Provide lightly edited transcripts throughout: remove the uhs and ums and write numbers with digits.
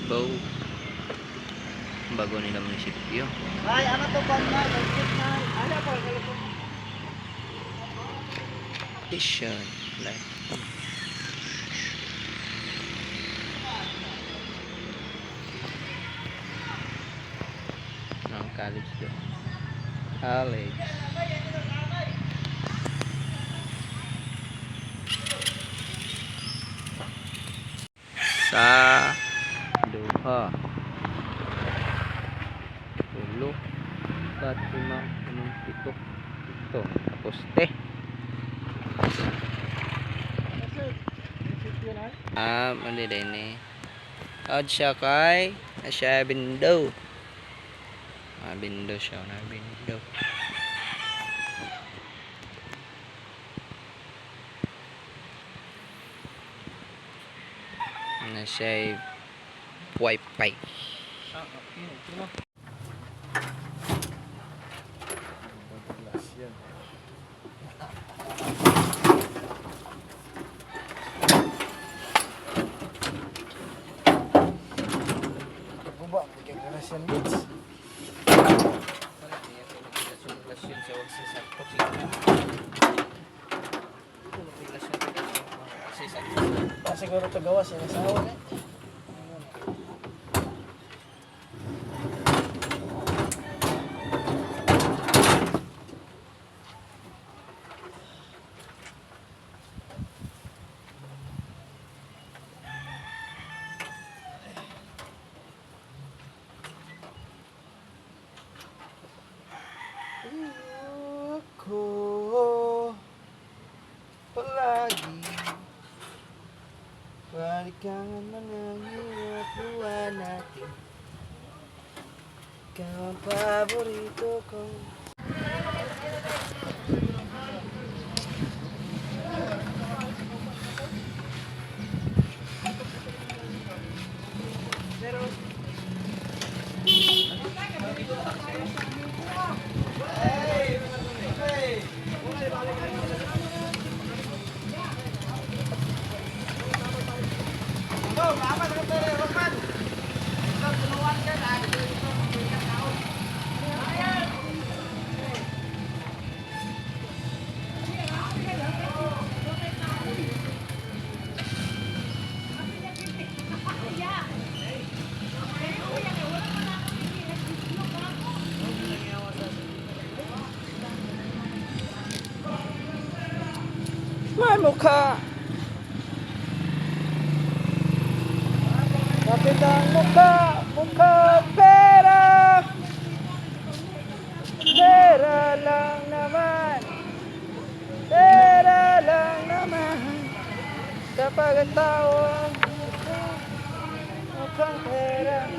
Cubao. Bago nila munisipyo. Ay, ano to ba na? Ano po? Station. Like. Ang college doon. College. Sa duha. Tulo. Apat, lima, enam, pito. Pito. Poste. Ah, mali din eh. Out siya kay na siya bindo. Ah, bindo siya na bindo. Na siya wifi. Guba, bigyan ka na siya leads. Ah, siguro ito gawa siya asawa eh. Ako palagi. Balikan ang mga hirap buwan natin. Ikaw ang paborito ko. May mukha. Kapit ang mukha, mukha pera. Pera lang naman. Pera lang naman. Kapag ang tao ang mukha, mukhang pera.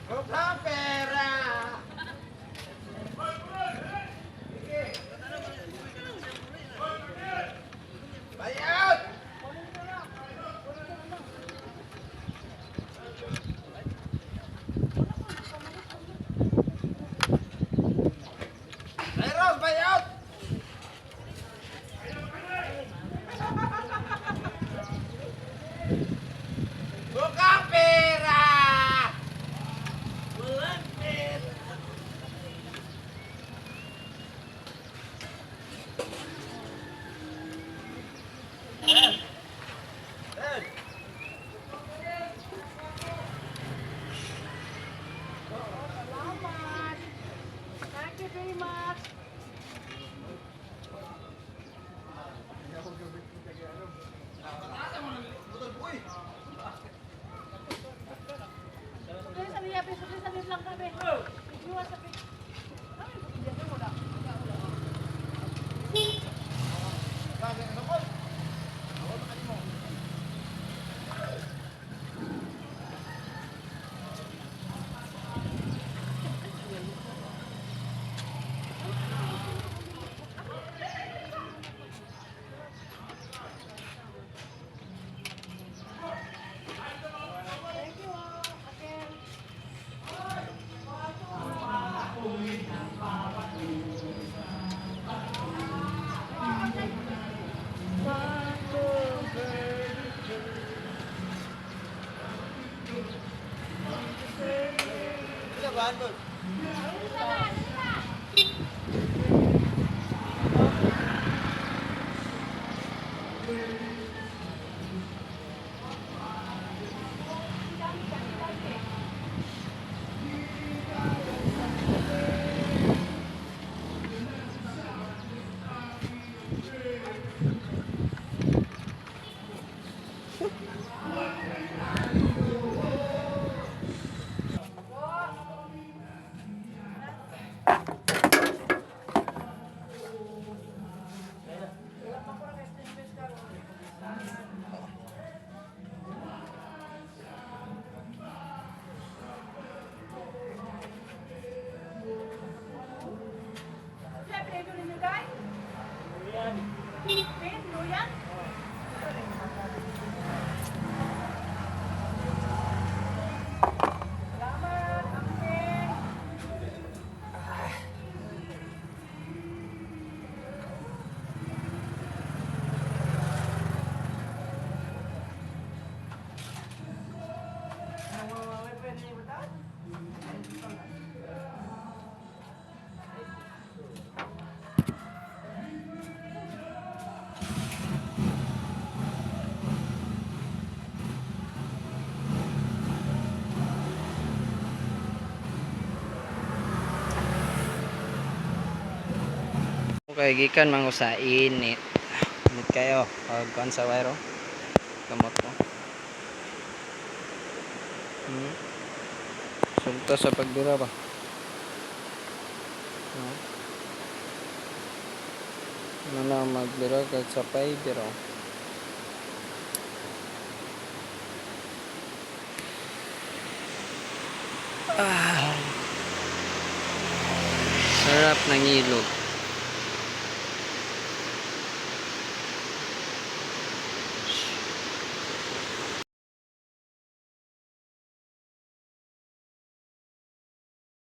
Mukhang pera. Buyout! Meron, buyout! Mukhang pera! Walang pera! Salamat. Thank you very much. Please, ano yan? Please, please, ano lang kami. Iwan sa Siya, pwede ninyo, guys? Pin, luyan? Salamat, Angke. Okay, gikan man ko sa init. Init kayo. Pag kuan sa wire, oh. Kamot ko. Sulta sa pagbira ba? No? Ano na magbira kahit sa paybira. Ah. Sarap ng ilog.